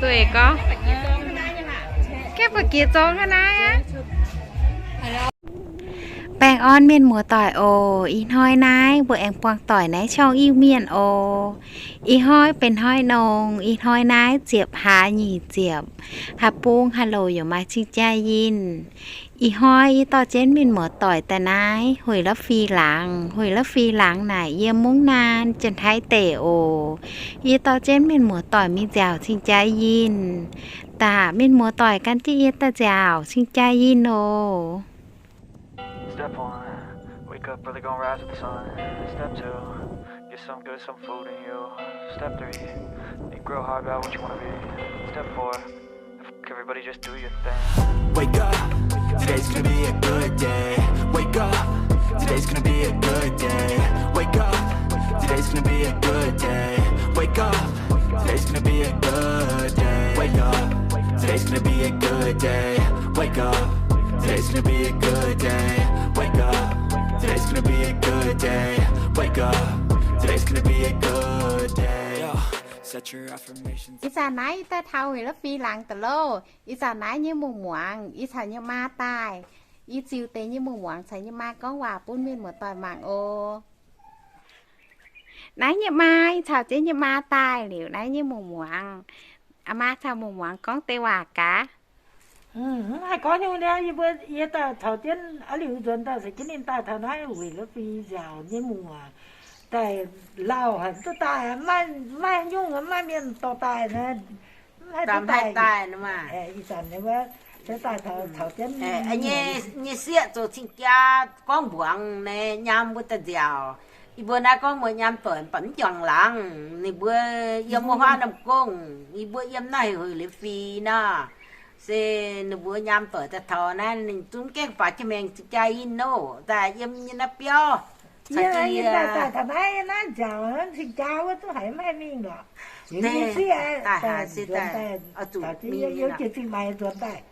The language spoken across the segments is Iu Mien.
Duqv gorngv, gaengh ba'gi zorng hnangv naaiv aqv. Baengh orn mienh muoz-doic oc. Ih hnoi naaiv mbuo aengx buangh doic naaiv ช่อง Iu-Mienh oc. Ih hnoi benx hnoi nongx, ih hnoi naaiv ziepc hlaax nyic ziepc, haaix bung haaix loz yaac maaih cing-jaa yinh. Ih hnoi yie dorh jienv mienh muoz-doic daaih naaiv hueic la'fih laangz. Hueic la'fih laangz naaic yiem mungv naanc Janx-Taiv deic oc. Yie dorh jienv mienh muoz-doic mingh nziaauc cing-jaa yinh. Daaih mienh muoz-doic gan jienv yie daaih nziaauc cing-jaa yinh oc. Step one, wake up early, gonna rise with the sun. Step two, get some good, some food in you. Step three, think real hard about what you wanna be. Step four, everybody just do your thing. Wake up, today's gonna be a good day. Wake up, today's gonna be a good day. Wake up, today's gonna be a good day. Wake up, today's gonna be a good day. Wake up, today's gonna be a good day. Wake up, today's gonna be a good day. Wake up, today's gonna be a good day. Wake up, today's gonna be a good day. Yo, set your affirmations. Ih zanc naaiv yie daaih taux hueic la'fih laangz daaih loh. Ih zanc naaiv nyei mungh muangx, yie caux nyei maa daaih. Yie ziux deix nyei mungh muangx caux nyei maa gorngv waac bun mienh muoz-doic mangc oc. Naaiv nyei maa, yie caux jienv nyei maa daaih liuz, naaiv nyei mungh muangx. Aa maa caux mungh muangx gorngv deix waac gaax. Mv haih gorngv nyungc niaa, yie mbuo, yie daaih caux jienv a'liuh nzuonx daaih, caux jienv ninh daaih taux naaiv hueic la'fih nziaauc nyei mungh muangx daaih lauh haic, duqv daaih maiv, maiv nyungc, maiv mienh dorh daaih naaiv. Mv haih daaih, ih zanc wuov, daaih caux jienv nyei sieqv zoux cing-jaa gorngv mbuangz naaiv nyaam mbuo daaih nziaauc. Yie mbuo naaiv gorngv mbuo nyaam doic mv baac mv juangc laangz. Ninh mbuo yiem wuov huaav norm gongh, yie mbuo yiem naaiv hueic la'fih nor. Se ninh mbuo nyaam doic daaih taux naaiv, ninh zungv gaengh faaux jienv maengx cing-jaa yinh nor, daaih yiem nyei naaiv biauv. Yie daaih taux naaiv, naaiv nziaauc cing-jaa wuov zungv haiz maiv haih mingh lorqc. Yie sieqv daaih nzuonx daaih, yie jiex zingh maaiz nzuonx daaih.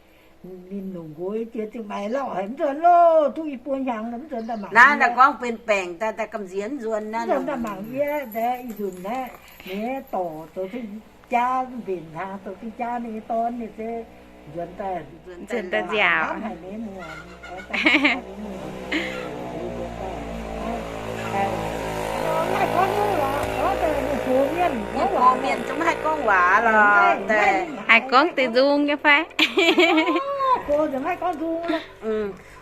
Ninh longc nqox jiex zingh maaiz lauh haic, mv nzuonx loh, duqv i buo hnyangx mv nzuonx daaih mangc. Naaiv gorngv benx baengc daaih, daaih gamh nziex mv nzuonx naaiv. Mv nzuonx daaih mangc yie, nziex ih nzunc naaiv, ninh dorc zoux cing-jaa mbenc hnaangx, zoux cing-jaa ninh nyei dorn ninh se nzuonx daaih, nzuonx daaih nziaauc. Mienh gox mienh zungv maiv haih gorngv waac lorqc. Haih gorngv deix nzung nyei fai?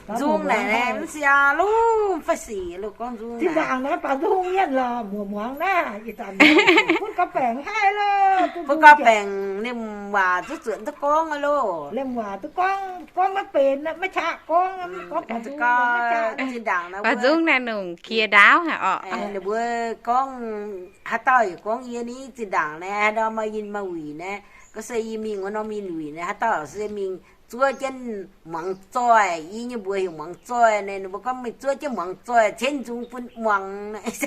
Nzung naaic mv siang luv fai sic lo gorngv nzung. Zinh ndaangc naaiv baac nzung mienh lorqc, muoz muangx naaiv, butv gauh baengc haih lo, butv gauh baengc liemh waac zuqc zuotc duqv gorngv lo. Liemh waac duqv gorngv, gorngv maiv benx, maiv qaqv gorngv, gorngv baac nzung naaic maiv qaqv. Zinh ndaangc naaiv baac nzung naaic nungc qiex ndaauv haic orqc. Ninh mbuo gorngv, haaix dauh yaac gorngv yie ni zinh ndaangc naaiv, haaix dauh maaih yinh maaih wuic naaiv, gorngv se yie mingh wuov norm yinh wuic naaiv, haaix dauh se mingh zuov jienv muangx zoih, yie nyei mbuox heuc muangx zoih naaiv, ninh mbuo gorngv mingh zuov jienv muangx zoih, cenv nzung bun muangx.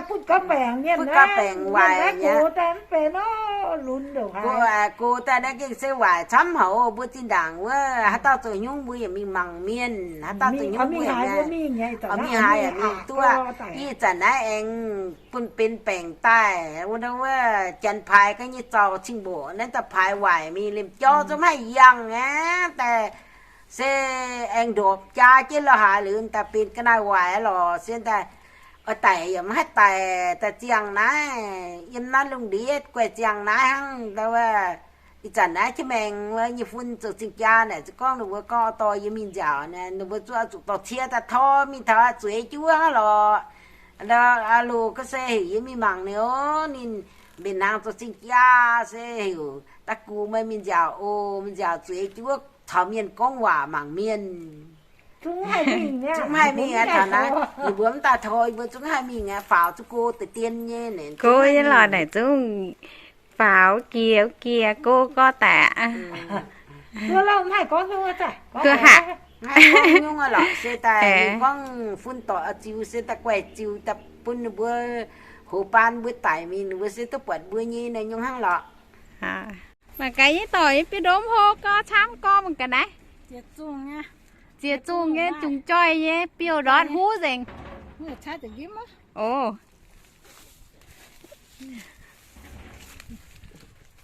Butv gauh baengc mienh, butv gauh baengc waaic nyei. Go daaih naaiv gengh se waaic camv haic. Mbuo zinh ndaangc wuov haaix dauh zoux hnyungv mbuo yaac mingh mangc mienh, haaix dauh zoux hnyungv mbuo yaac mingh haaix yaac mingh duqv. Ih zanc naaiv aengx bun benx baengc daaih, wuov, wuov janx paaix ga'nyeic zaux cing mboqc naaiv daaih paaix waaic mingh liemh jorv zungv maiv haih yangh aqv. Daaih se aengx ndorpc jaa jienv lo haaix liuz daaih benx ga'naaiv waaic lorqc. Se daaih oix daic yaac maiv haih daic, daaih ziangh naaiv, yiem naaiv lungh ndiev guaih ziangh naaiv hnangv. Daaih wuov ih zanc naaiv jienv maengx wuov nyei fun zoux zingh jaa naaic, se gorngv ninh mbuo gorngv dorh yie mingh nziaauc naaic, ninh mbuo zuqc, zuqc dorh cie daaih tor mingh taux zueiz jienv wuov hnangv lorqc. Loz ga'sie heuc yie mingh mangc ninh oc. Ninh mbenc hnaangx zoux zingh jaa se heuc daaih gux meih mingh nziaauc oc. Mingh nziaauc zueiz jienv wuov caux mienh gorngv waac mangc mienh. Zungv maiv haih mingh aqv. Taux naaiv ninh mbuo mv daaih tor, yie mbuo zungv maiv haih mingh aqv. Faaux zuqc go deix dien nyei. Go nyei lorqc naaic zungv faaux jiex jiex go gorqv daic. Maiv haih gorngv nyungc lorqc, se daaih ninh gorngv fun doic oix ziux se daaih guaih ziux daaih bun ninh mbuo hoz baan mbuo daic mingh, ninh mbuo se duqv buatc mbuo nyei naaiv nyungc hnangv lorqc. Mangc gaax nyei doic, yie biux ndomv hlo gorx camv gorx mangc gaax naaiv. Ziex zungh nyei, zungh joih nyei, biouv ndortv huv nzengc. Ov.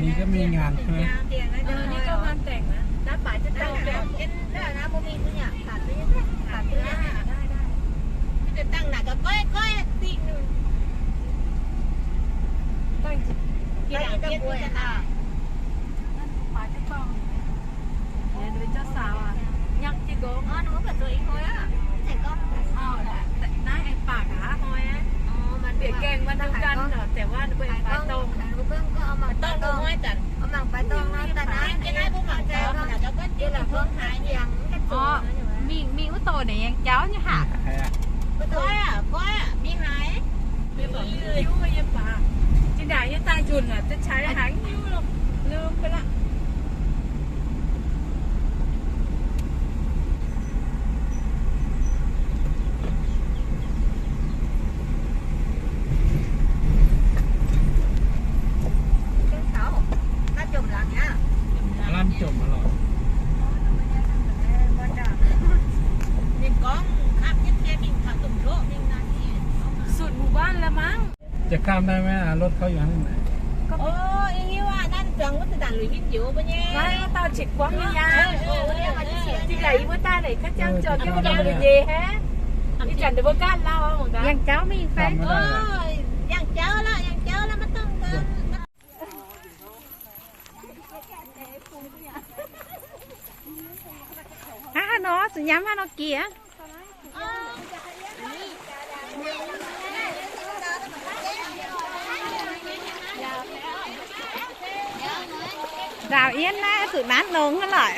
Ninh có mingh ngàn thôi. Mingh, mingh wuov douh naaic yangh jauv nyei haic. Zinh ndaangc yie daaih nzunc aqv, za'gengh haiz hiuv, lomh fai laqv. Lamh jomc aqv lorqc. Ninh gorngv hnangv nyei, mingh taux domh ndoqv mingh naaic. Sutc หมู่บ้าน แล้วมั้ง. Jiex gaamv naaiv maiv, รถเขาอยู่ข้างใน. Ov, yie hiuv aqv, naaiv zuangx wuov zanc luic hinh njoux mbuo nyei. Naaiv wuov dauh qiex guangv nyei yaac. Zinh ndaangc yie mbuo daaih naaic ข้าเจ้าจอด yie mbuo daaih luic nyei haic. Ih zanc ninh mbuo gaatv lauh. Yangh jauv mingh fai? Yangh jauv lorqc, yangh jauv lorqc, maiv dongh. Hnangv haaix nor, zuqc nyanc haaix nor jiex? Nzaaux yienh naaiv zuqc naaiv longx hnangv lorqc.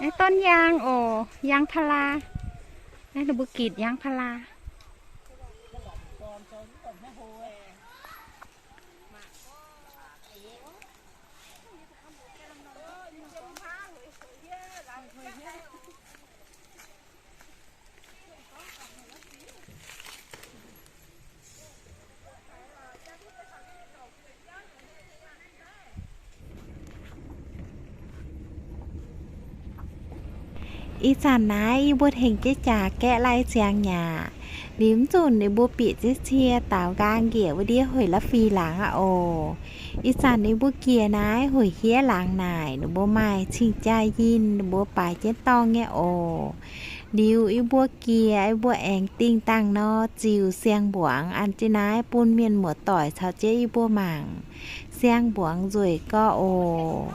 Naaiv ต้นยาง oc, ยางพารา. Naaiv ninh mbuo gitc ยางพารา. Ih zanc naaiv yie mbuo tengx jiex jaax gaeqv lai ziangx nyaqc. Liuz mv zunc ninh mbuo bieqc jiex cie daaux nqaang njiec wuov ndiev hueic la'fih laangz aqv oc. Ih zanc ninh mbuo jiex naaiv hueic hiev laangz naaic, ninh mbuo maaih cing-jaa yinh, ninh mbuo baaix jienv dorngh nyei oc. Liuz yie mbuo jiex, yie mbuo aengx dingh dangh nor ziux siang-mbuangz an jienv naaiv bun mienh muoz-doic caux jienv yie mbuo mangc siang-mbuangz nzueic gorx oc.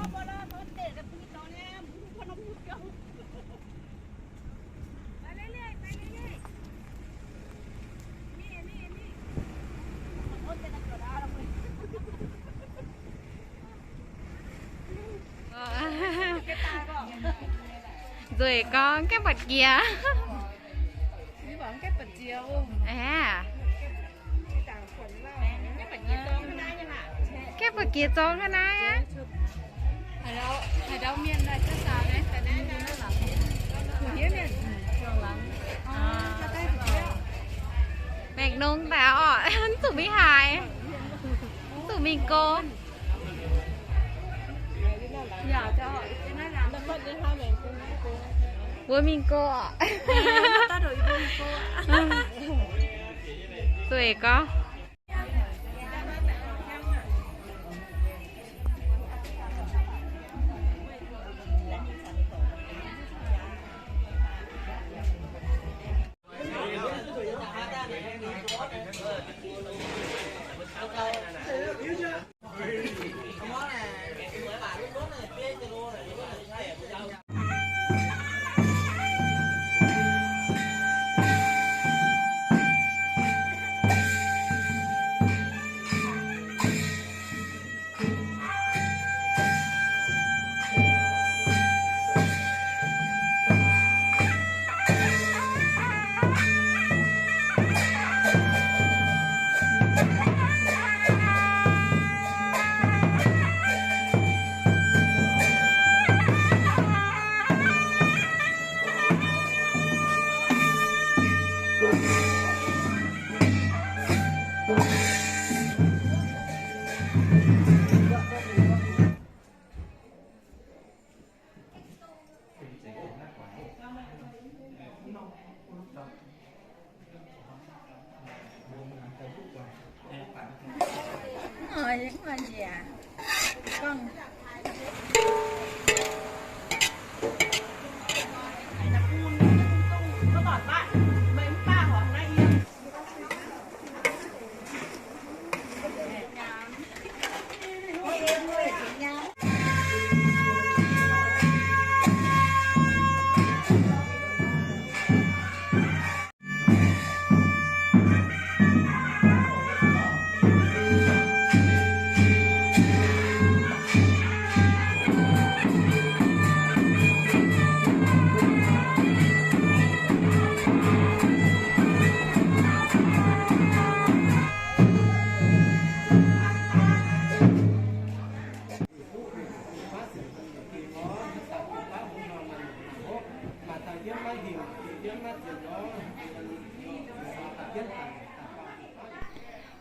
Nzueic gorx, gaeqv buatc jiex. Aa, gaeqv buatc jiex zorng hnangv naaiv aqv. Maengc nongx daaih orqc, mv zuqc mingh haaix, mv zuqc mingh go. Mbuo mingh go. Zueiz gorngv.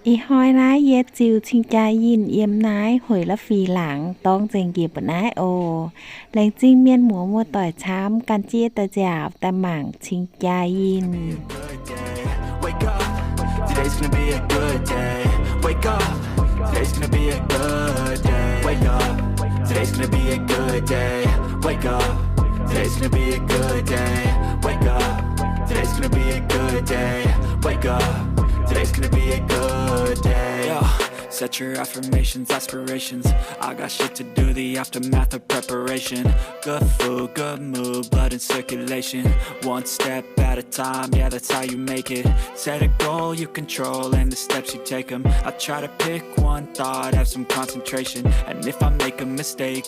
Ih hnoi naaiv yie ziux cing-jaa yinh yiem naaiv hueic la'fih laangz dorng nzengc njiec mbuo naaiv oc. Laengz zingh mienh muoz muoz-doic camv gan jienv daaih nziaauc daaih mangc cing-jaa yinh. Wake up, today's gonna be a good day. Wake up, today's gonna be a good day. Wake up, today's gonna be a good day. Wake up, today's gonna be a good day. Wake up, today's gonna be a good day. Wake up, today's gonna be a good day. Yo, set your affirmations, aspirations. I got shit to do, the aftermath of preparation. Good food, good mood, blood in circulation. One step at a time, yeah, that's how you make it. Set a goal you control and the steps you take 'em. I try to pick one thought, have some concentration. And if I make a mistake,